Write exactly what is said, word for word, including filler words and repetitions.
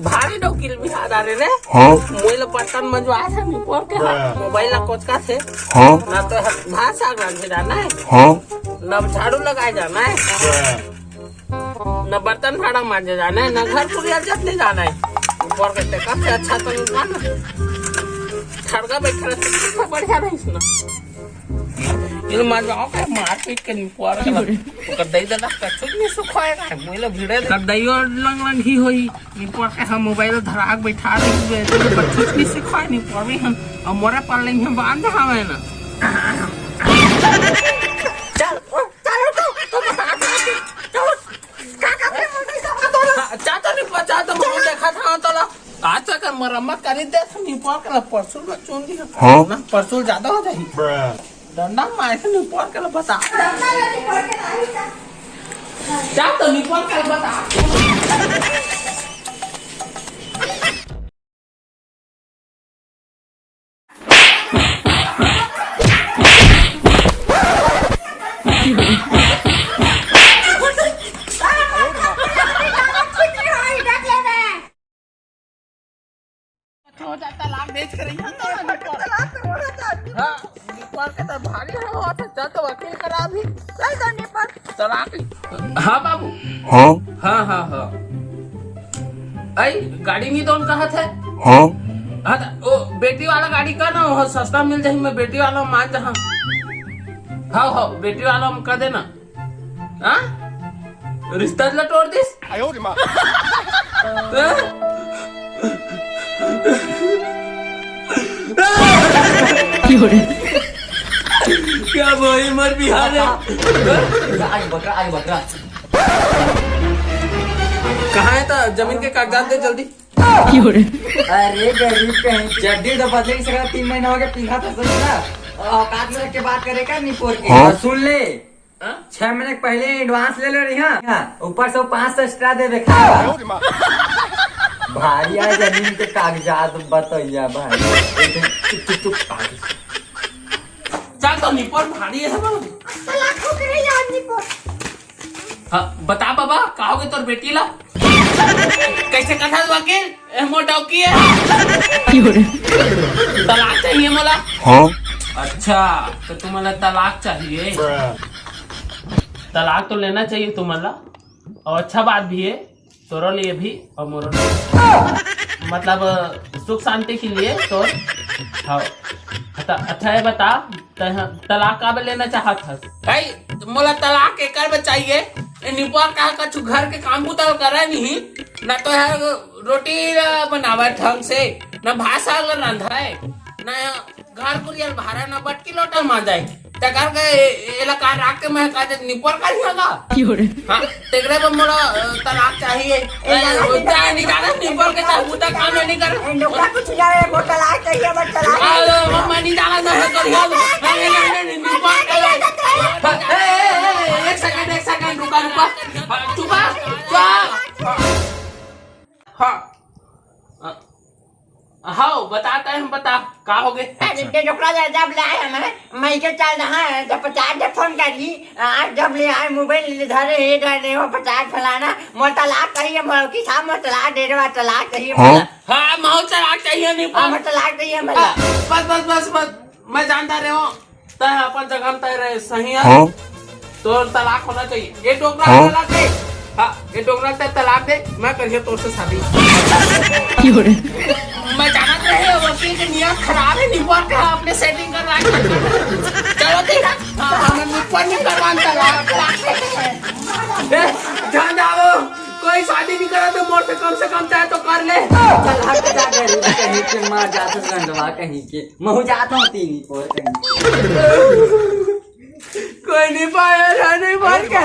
भारी डौकी ल बिहा डारे रे। हाँ। मोबाइल ला बर्तन मंजवाए थे, निपोर के हा। मोबाइल ला कोचका थे। हाँ। ना तो भात साग रांधे जाना है। हाँ। ना झाड़ू लगाए जाना है। ना बर्तन भाड़ा मांजे जाना है, ना घर कुरिया जतने जाना है। निपोर के तेकर से अच्छा तो नहीं ना। ठड़का बैठा रहते तो बढ़िया रही सुना। ये मार जाओ के मारपीट के निपोर के। ओकर दई ददा कछु नहीं सुखाएगा, मोइला भिड़े दे। कर दइयो लंग लंग ही होई। निपोर के हम मोबाइल धरा के बैठा रही है, तो बच्चों की सिखाए निपोर भी हम, और मोरे पर लेंगे बांध हवे ना। चल, ओ, चल, उठ, उठ, उठ, चल, उठ। का, का, का, का, का, का, का, का, चा, चा, निपोर, चा, तो मैं देखा था, तो ला। आज तक मरम्मत करी दे, तो निपोर के ला परसों में चुन दिया। हाँ? ना, परसों ज्यादा हो जाही। डंडा मार के निपोर के ला बता। जा तो निपोर के ला बता। हो जाता, लाख बेच के रही है तो निपोर। हाँ, निपोर के तो भारी हो, तो चल तो वकील करा अभी। चल तो निपोर। तलाक। हाँ बाबू। हाँ। हाँ, हाँ, हाँ। आई गाड़ी नहीं तो कहा थे। हाँ। हाँ, तो ओ बेटी वाला गाड़ी का ना, वो सस्ता मिल जाही, मैं बेटी वाला मान जहाँ। हाँ, हाँ, बेटी वाला हम कर देना। हाँ? रिश्ता ला तोड़ दिस? आयो रे माँ। हाँ? क्या भाई मर बिहार है? आगे बकरा, आगे बकरा। कहाँ है था जमीन के कागजात दे जल्दी। अरे गरीब कहीं चड्डी तो बदले नहीं सका, तीन महीना हो गया पिंगा था सही ना। औकात में रख के बात करे का निपोर के। हाँ? और सुन ले, हाँ? छह महीने पहले एडवांस ले ले रही हाँ। हाँ, ऊपर से वो पाँच सौ एक्स्ट्रा दे दे खा। भारी आ जमीन के कागजात बतैया भाई। चुप, चुप, चुप। चल तो निपोर भारी है बाबू। तलाक हो गई यार निपोर। हाँ, बता बाबा, का होगे तोर बेटी ला? कैसे कथा वकील? ए, मोर डौकी है। तलाक चाहिए मोला। हाँ? अच्छा, तो तुम्हाला तलाक चाहिए? तलाक तो लेना चाहिए तुम्हाला, और अच्छा बात भी है, तोरो लिए भी और मोरो लिए। मतलब सुख शांति के लिए तो। हाँ। अच्छा, अच्छा ये बता, तैं ह तलाक काबर लेना चाहत हस? भाई, मोला तलाक एकर बर चाहिए, ए निपोर का कछु घर के काम बुता करे नहीं, ना तो यार रोटी ला बनावे ढंग से, ना भात साग ला रांधे, ना घर कुरिया ल बहारे, ना बटकी लोटा मांजे। तेकर के ए-, एला का राख के मैं का जे निपोर कर दिया का? हाँ, तेकरे बर मोला, अ, तलाक चाहिए। ए, ए, जाना ओ, चाहिए। जा, नहीं जाना, निपोर के साथ बुता काम नहीं कर। ए, नौकरा कुछ नहीं जाने, वो तलाक चाहिए, बस तलाक अरे, चाहिए। वो मैं नहीं जाना, नहीं कर, नहीं, नहीं, नहीं, नहीं, निपोर के। ए, ए, ए, एक सेकंड, एक सेकंड, रुका, रुका। हाँ, चुप, चुप। हाँ। अ, हाव, बता तैं, बता, का होगे? अरे, अच्छा। ते डोकरा दे, जब ले आए हमें, मैं के चल रहा है, जब पचास दे फोन कर ली, आज जब ले आए मोबाइल ले धरे, हे धरे हो पचास फलाना, मोर तलाक कहिए, मोर की साहब, मोर तलाक दे रहा, तलाक कहिए, हाँ? मोर हाँ, मोर तलाक चाहिए, नहीं हाँ, पर। मोर तलाक कहिए, मोर हाँ, बस, बस, बस, बस, मैं जानता रहे हूँ। तैं अपन जगह में तैं रहे सही है। हाँ। तोर तलाक होना चाहिए। ये डोकरा हाँ। तलाक दे। हाँ, ये डोकरा तैं तलाक दे, मैं करिए तोर से शादी। क्यों रे? मैं जानत रहे वकील के नियत खराब है, निपोर के अपने सेटिंग करवा के। चलो ठीक है। हाँ, हमें निपोर नहीं करवान तलाक, तलाक दे। ए, ध्यान दे, कोई शादी नहीं करा तो मोर से कम से कम चाहे तो कर ले। चल हट जा, गरीब कहीं के, मार जात गंडवा कहीं के। महू जात हूँ तीन पोर कहीं। कोई नहीं पाया था, नहीं मार के।